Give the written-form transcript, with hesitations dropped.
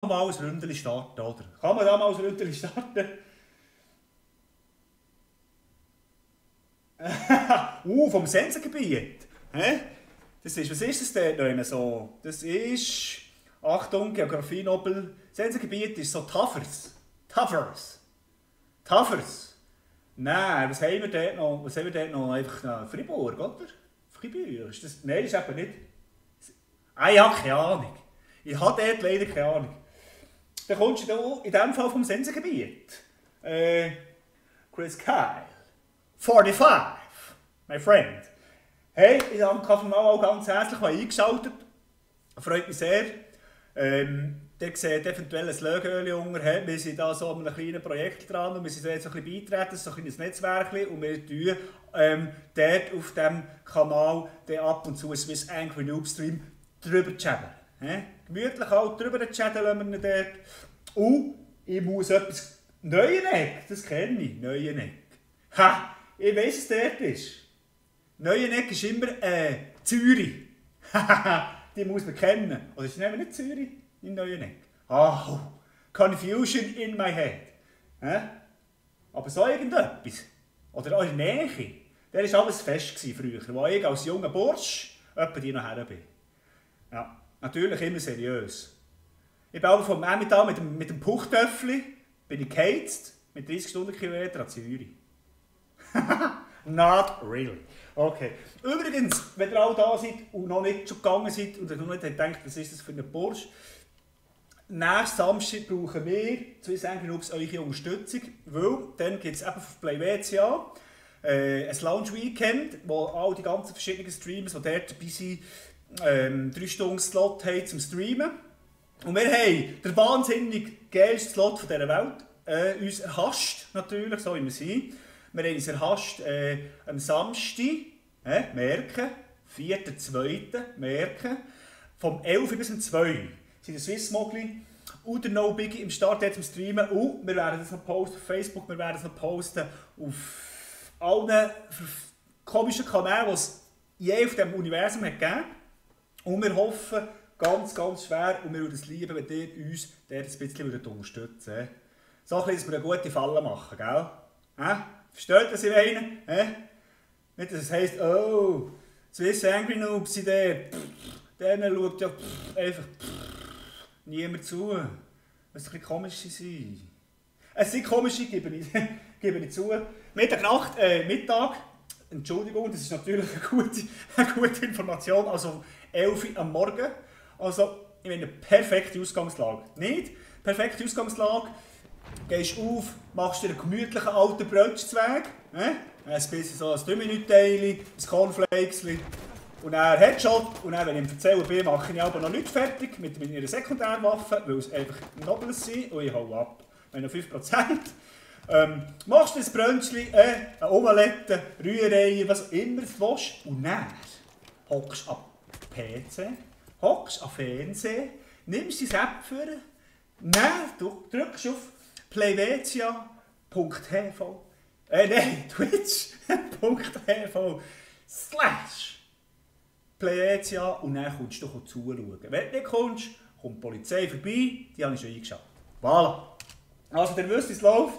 mal ein Ründchen starten, oder? Kann man da mal ein Ründchen starten? Vom Sensengebiet. Hä? Was ist das dort so? Das ist... Achtung, Geografie Nobel. Sensengebiet ist so Tafers. Nein, was haben wir dort noch? Einfach Fribourg, oder? Fribourg, ist das... Nein, das ist eben nicht... Ah ja, keine Ahnung. Ich habe dort leider keine Ahnung. Dann kommst du in diesem Fall vom Sensengebiet. Chris Kyle. 45, my friend. Hey, ich danke auch ganz herzlich, weil eingeschaltet. Freut mich sehr. Der sieht eventuell ein Lögöl unter. Wir sind da so an einem kleinen Projekt dran und wir sind jetzt so ein bisschen beitreten, so ein Netzwerk. Und wir tun dort auf diesem Kanal ab und zu ein Swiss Angry Noob Stream drüber chatten. Gemütlich auch drüber chatten lassen wir dort. Und ich muss etwas Neueneck, das kenne ich, Neueneck. Ha, ich weiss, was dort ist. Neueneck ist immer Zürich. Die muss man kennen. Oder ist es nicht Zürich in Neueneck? Oh, Confusion in my head. Aber so irgendetwas. Oder auch in der Nähe. Der war alles fest früher, wo ich als junger Bursch etwa die noch her bin. Ja, natürlich immer seriös. Ich bin aber vom Emmental mit dem Puchtöffli bin ich geheizt mit 30 Stundenkilometer an Zürich. Not really. Okay. Übrigens, wenn ihr alle da seid und noch nicht schon gegangen seid und noch nicht denkt, was ist das für ein Bursch, nächsten Samstag brauchen wir Swiss Angry Noobs eure Unterstützung, weil dann gibt es eben auf PlayWCA ein Launch-Weekend, wo all die ganzen verschiedenen Streamers, die dort dabei sind, 3 Stunden Slot haben zum Streamen. Und wir haben den wahnsinnig geilsten Slot von dieser Welt uns erhascht, natürlich, so wie wir sind. Wir haben uns erhascht am Samstag, merken, 4.2. merken, vom 11 bis zum 2 sind der Swiss Mogli und der No Biggie im Start jetzt zum Streamen. Und wir werden das noch posten auf Facebook, wir werden es noch posten auf allen komischen Kanälen, die es je auf diesem Universum hat gegeben. Und wir hoffen ganz, ganz schwer, und wir würden es lieben, wenn ihr uns dort ein bisschen unterstützen würdet. So ein bisschen, dass wir eine gute Falle machen, gell? Versteht ihr, was ich meine? Nicht, dass es heisst, oh, Swiss Angry Noobs sind dort. Denen schaut ja einfach niemand zu. Was ein bisschen komisch sind. Es sind komische, gebe ich zu. Mittag, Entschuldigung, das ist natürlich eine gute Information, also 11 Uhr am Morgen. Also, ich meine, eine perfekte Ausgangslage. Nicht? Perfekte Ausgangslage. Gehst auf, machst dir einen gemütlichen alten Brötchenzweig. Ein bisschen so ein 2-Minuten-Teil, ein Cornflakesli. Und dann Headshot. Und dann, wenn ich ihm erzähle bin, mache ich aber noch nicht fertig mit meiner Sekundärwaffe, weil es einfach Nobles sind. Und ich hau ab. Wenn noch 5%. Machst du ein Brötchen, eine Omelette, Rührei, was immer du willst. Und dann hockst du am PC, hockst am Fernsehen, nimmst dein App vor, dann drückst auf playwetia.tv, twitch.tv/playwetia und dann kommst du zuschauen. Wenn du nicht kommst, kommt die Polizei vorbei, die habe ich schon eingeschaltet. Voilà. Also, ihr wisst, wie es läuft.